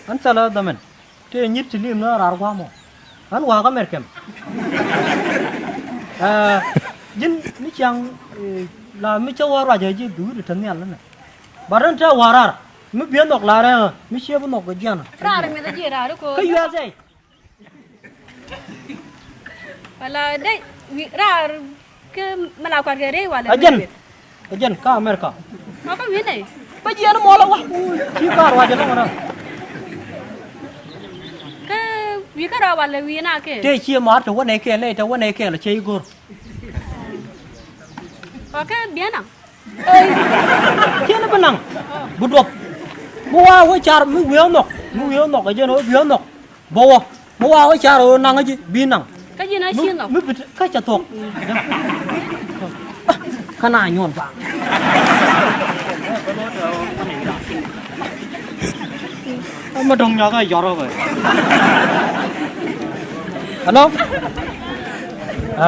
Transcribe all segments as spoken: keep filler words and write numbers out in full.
Ɣän thilɛ dhɛmɛn tëë nyit ti lim ni raar gua̱a̱mɔ. Ɣän wa̱a̱ kä Mɛrkɛm. Ɛ, ji̱n ni ciaŋ, ɛ, la mi cä wä ruacä ji̱ bi wi̱cdɛ te nhial ni nɛ. Bat ɣän te wa̱a̱ raar mi biɛ nhɔk la rɛɛŋä mi ciɛ bi nhɔk kɛ jiɛn. Raar mi dhɛ ji̱ raar iko. Kä U S A. Wala dee wi̱i̱ raar kä mi la kuat kɛ rɛy wala. A jɛn. A jɛn kä America. Ma kä wi̱i̱ nɛy. Bä jiɛn mɔl a wa. Ci kaar wa jɛ lɔŋ rɛ. Kä wi̱i̱ kä rɔ wala wi̱i̱ na kɛ. Tëë ciɛ maar te wä nɛy kɛɛl nɛy te wä nɛy kɛɛl cɛ i̱ go̱r. Wa kä biɛn a. Ey, tiɛn bi naŋ bi duɔp. Mi wa wä car mi wiee nhɔk, mi wiee nhɔk a jɛn wä biee nhɔk. Bä wä mi wa wä car wä naŋ ji̱ bi naŋ. Kä ji̱ na ci nhɔk mi bi kä cɛ thuɔk. Kä na nyuɔn paŋ. Ama dɔŋ nyɔk a yɔr wä. Hello. Ɛ,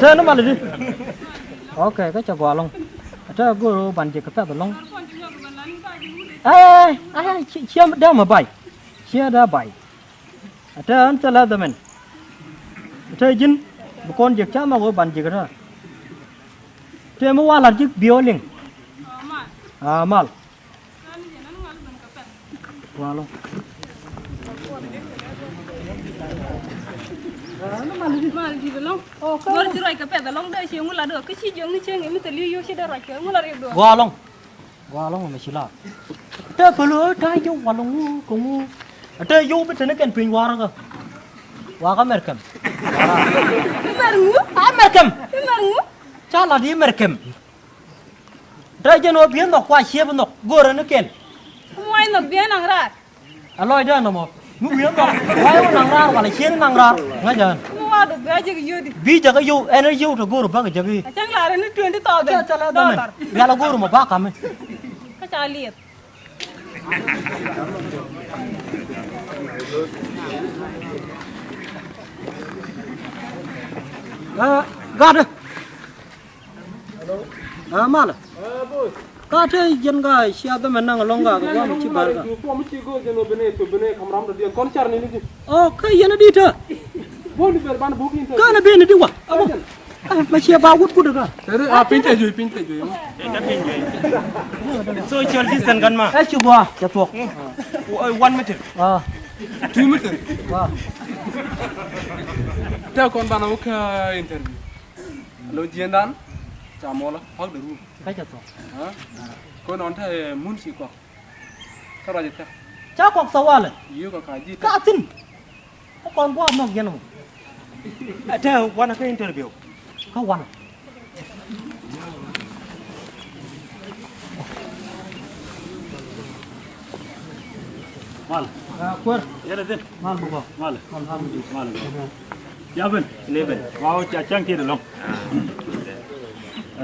te ni mal di. Ok, kä cɛ gɔaa ɛlɔ̱ŋ. Ɛ tɛ go̱o̱r ɣöö ban jek kɛ pɛ̈th ɛlɔ̱ŋ. Ɛ, ɛ, ɛ, ciɛ, ciɛ dee mɛ bay. Ciɛ dee bay. Ɛ tɛ ɣän thilɛ dhɛmɛn. Ɛ tɛ ji̱n bi kɔn jek ca nhɔk ɣöö ban jek ɛ tɛ. Tëë mi wa la̱t ji̱ biɛ wä liŋ. A mal. Gɔaa ɛlɔ̱ŋ. Mal di̱t ɛlɔ̱ŋ. Gör ci ruac kɛ pɛth ɛlɔ̱ŋ dee ci ŋu lat ɣä kä ci jiɔkni cieŋ mi thil yiëë yio̱w ci dee ruac kɛ ŋu lat riɛk duɔ̱ɔ̱r. Gɔaa ɛlɔ̱ŋ. Gɔaa ɛlɔ̱ŋ mi ci laar. Te päl ɣä ta̱a̱ yio̱w wal ŋu kɛ ŋu. Te yio̱w bi te ni kɛn piny wa̱a̱r ɣä. Wa̱a̱ kä Mɛrkɛm. Mɛr ŋu? A Mɛrkɛm. Mɛr ŋu? Ca lat i̱ Mɛrkɛm. Rɛy jɛn ɣöö biɛ nhɔk kua ciep nhɔk go̱o̱rä ni kɛl. Muɔc nhɔk biɛ naŋ raar. A lɔcdä nɔmɔ mi wi̱i̱ nhɔk wa yɛ wä naŋ raar wala ciet naŋ raar ŋäcä ɣän. Mi wa duk bia jek yio̱di. Bi jakä yio̱w ɛn ɛ yio̱w te go̱o̱r bäk jakä i̱. A cäŋ laar ni twenty thousand dollar. Rial a go̱o̱r mɔ ba ka̱mi. Kä ca liɛth. Ɛ, gatdä. Ɛ, malɛ. Ka te jɛn ka cia dhɛmɛ naŋ ɛlɔ̱ŋ ka kɛ guam ci bar ka. Ɔ, kä yɛn a di te. Kä na ben di wa. Ɛ, ma cia ba wut kut ka. Ɛ, ma cia ba wut kut ka. Ɛ, a piny te juɔc, piny te juɔc. Social distance kan ma. Ɛ, ci gua, ca tuɔk. One meter. Ɛ. Two meter. Ɛ. Te kɔn banɛ wä kä interview. Lo jiɛndan ca mɔlä pak de rum. Kä ca thɔk. Kä nɔn te mun ci kɔk. Kä ruac kä ca kɔk thawalɛ. Yio̱w kɛ ka ji̱ kä thi̱n. Kä kɔn gua̱a̱th nhɔk yɛn mɔ. Ɛ te wanɛ kä interview. Kä wanɛ. Mal. Ɛ, kuäär. Yɛn a thi̱n. Mal bä gɔaa. Mal. Mal, mal. Mal. Ya ben. Ni ben. Waw, ca cäŋ kiɛ di lɔŋ.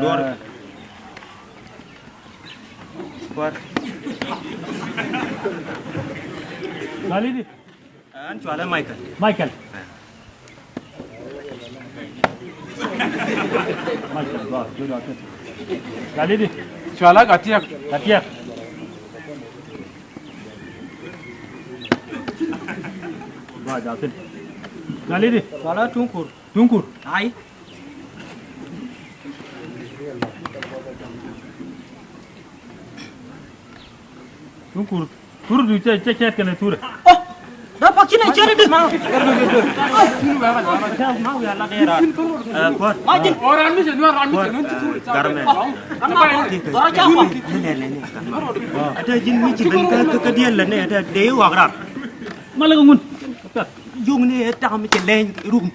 Duɔr. Ɛ. Kuäär. Ŋa̱li di. An cualɛ Michael. Michael. Michael, gɔaa, gɔaa, gɔaa. Ŋa̱li di. Cualɛ Gatiɛk. Gatiɛk. Gɔaa, gɔaa, thi̱n. Ŋa̱li di. Cualɛ Tuŋkur. Tuŋkur. Ai. Tuŋkur. Thur du cɛ, cɛ, cɛ kɛnɛ thurɛ. Oh, da pa kinɛ cɛ di. Ma. Ai. Ma wi̱i̱ a la dee ra. Ɛ, kuäär. Ma ji̱n. Kuäär. Ɛ, garmɛ. Dɔrɔ ca kɔn. Nɛ, nɛ, nɛ, nɛ. Ɛ tɛ ji̱n mi ci ben kä, kä, kä diɛl lɛ nɛ, ɛ tɛ dee wak rar. Ma lɛ kɛ ŋun. Juŋ ni ɛ tak mi cɛ lɛny rum.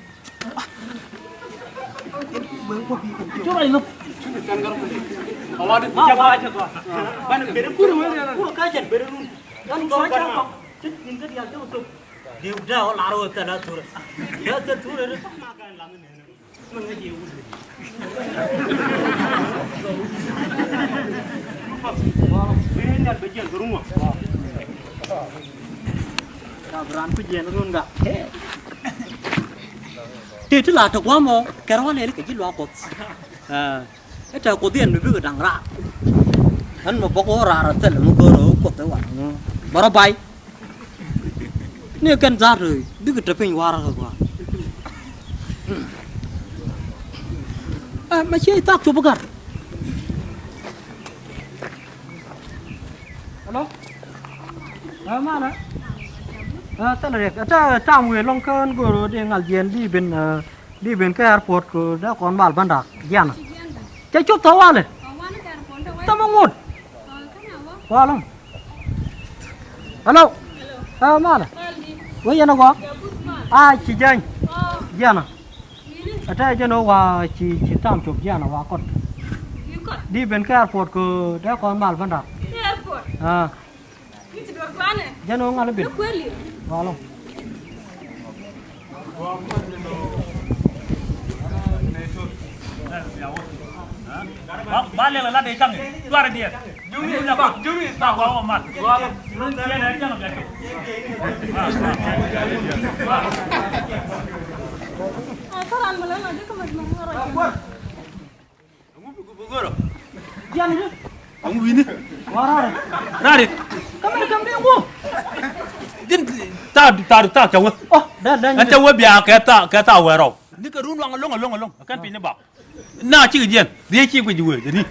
Ti ti la ti guamɔ kɛrɛ wa lɛli kɛ ji̱ luaak Kuɔth. Ɛ, ɛ tɛ Kuoth yɛn mi bikɛ da̱ŋ raar. Ɣän mɛ bɔk wä raar a thilɛ mi go̱o̱rä wä Kuoth ɛ wal ŋu. Bärɔ bay. Ni kɛn dhar bikɛ te piny warä kɛ gɔaa. Ɛ, mɛ ciɛ thak cop gar. Hello? Ɛ, malɛ? Ɛ, thilɛ riɛk. Ɛ, ta, tam wi̱i̱ lɔŋ kään go̱o̱r di ŋal jiɛn di ben, ɛ, di ben kä airport kɛ dee kɔn mal bändä jiɛn. Cɛ cop thɔ walɛ. Thɔ mɛ ŋot. Walɛ. Hello. Ɛ, malɛ. Wee yɛn ɛ gɔaa. A ci jany. Jiɛn. Ɛ tɛ jɛn ɣöö wa ci, ci tam cop jiɛn wa kɔt. Di ben kä airport kɛ dee kɔn mal bändä. Aa. Jɛn ɣöö ŋa̱l i̱ ben. Walɛ. Ba, ba lɛl lat i̱ kaŋ i̱ duar i̱ diɛɛr. Jumi, jumi, ba gɔaa wä mal. Jumi, jumi. Ba, ba, ba. Jiɛn i̱. Aŋu wi̱ni. Wa rarit. Rarit. Kä mɛn kɛm di ŋu. Ji̱n ta, ta, ta cɛ wä. Ɔ, dɛn, dɛn. Ɛn cɛ wä bia kɛ ta, kɛ ta wɛ rɔw. Ni kɛ run waŋ ɛlɔ̱ŋ, ɛlɔ̱ŋ, ɛlɔ̱ŋ. Kɛn piny ni bak. Na cikɛ jiɛn. Riey ci guic wee, jɛ ni.